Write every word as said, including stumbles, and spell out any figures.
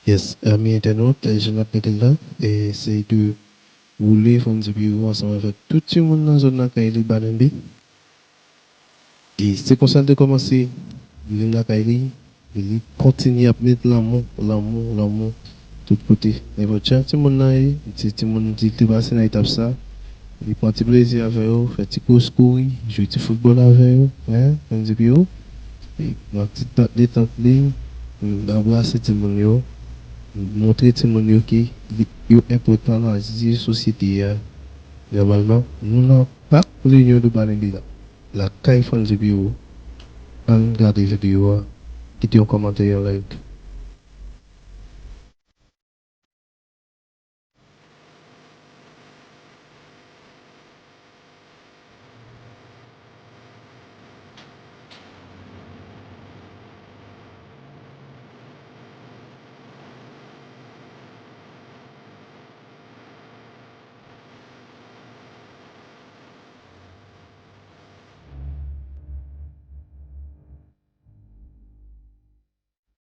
Yes, ami entènot, jan n ap mete l la, eseye de woule Fondze Pierrot ansanm avèk tout timoun nan zòn lakay li Balenbe. E se konsa l te kòmanse vin lakay li, e li kontinye ap met lanmou, lanmou, lanmou tout kote. Nenpòt jan timoun nan ye, se timoun ki te pase nan etap sa, li pran ti plezi avè yo, fè ti kous kouri, jwe ti foutbòl avè yo, hein, Fondze Pierrot. E nan ti tan detant li, anbrase timoun yo, montre timoun yo ke yo enpòtan nan zye sosyete a. Nòmalman, nou nan Pak Linyon de Balenbe la, lakay Fondze Pierrot. Ann gade videyo a, kite yon kòmantè, yon like.